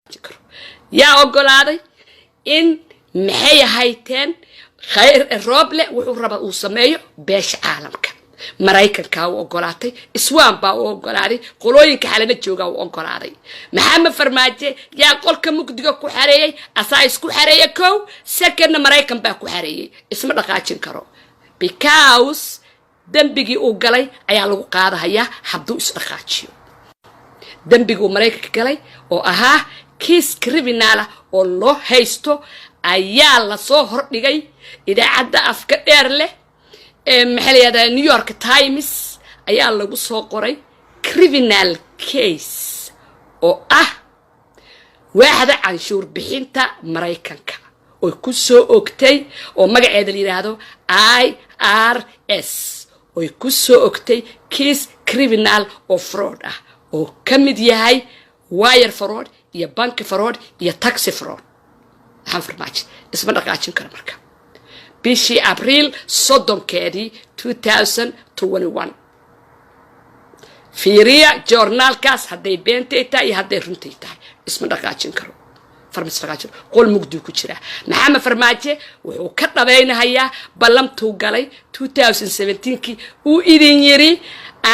Dhaqaajin karo. Yaa ogolaaday in, maxay ahayteen, Khayr Rooble wuxuu raba uu sameeyo? Beesha caalamka, Maraykankaa u ogolaatay, Iswaan baa u ogolaaday, qolooyinka Xalana joogaa u ogolaaday. Maxamed Farmaajo yaa qolka mugdiga ku xareeyey? Asaa isku xareeya kow, secondna Maraykan baa ku xareeyey. Isma dhaqaajin karo because dembigii uu galay ayaa lagu qaadahayaa hadduu isdhaqaajiyo. Dembigii uu Maraykanka galay oo ahaa kiis criminal ah oo loo haysto ayaa lasoo hordhigay idaacadda afka dheer leh ee, maxaa la yihahdaa, New York Times ayaa lagu soo qoray criminal case oo ah waaxda canshuur bixinta Maraykanka oy ku soo ogtay, oo magaceeda la yidhaahdo IRS, oy ku soo ogtay kiis criminal oo fraud ah, oo ka mid yahay wire fraud iyo bank fraud iyo tax fraud. Maxamed Farmaajo isma dhaqaajin karo. Marka bishii Abriil 30-keedii 2021, fiiriya joornaalkaas hadday beentay tahay iyo hadday runtay tahay. Isma dhaqaajin karo, farmas dhaqaajin, qol mugduu ku jiraa. Maxamed Farmaajo wuxuu ka dhabaynahayaa ballamtuu galay 2017kii uu idin yiri: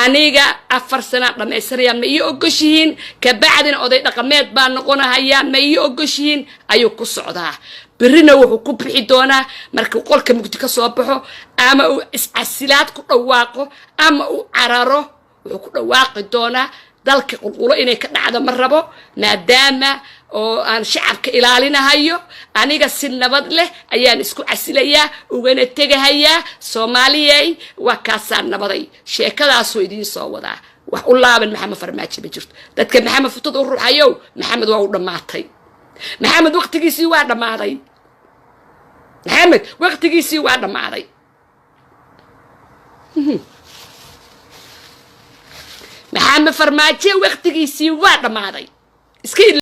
"Aniga 4 sanaa dhammaysanaya, ma ii ogoshihiin? Kabacdina oday dhaqameed baa noqonahayaa, ma ii ogoshihiin?" Ayuu ku socdaa. Berrina wuxuu ku bixi doonaa markuu qolka mugdi ka soo baxo, ama uu iscasilaad ku dhawaaqo ama uu cararo, wuxuu ku dhawaaqi doonaa dalka qulqulo inay ka dhacdo ma rabo, maadaama oo aan shacabka ilaalinahayo. Aniga si nabad leh ayaan isku casilayaa ugana tegahayaa. Soomaaliyey, waa kaasaa nabaday. Sheekadaasuu idiin soo wadaa. Wax u laaban Maxamed Farmaajo ma jirto. Dadka Maxamed futada u ruxayow, Maxamed waa u dhammaatay. Maxamed waqtigiisii waa dhammaaday. Maxamed waqtigiisii waa dhammaaday. Maxamed Farmaajo waqtigiisii waa dhammaaday. Iska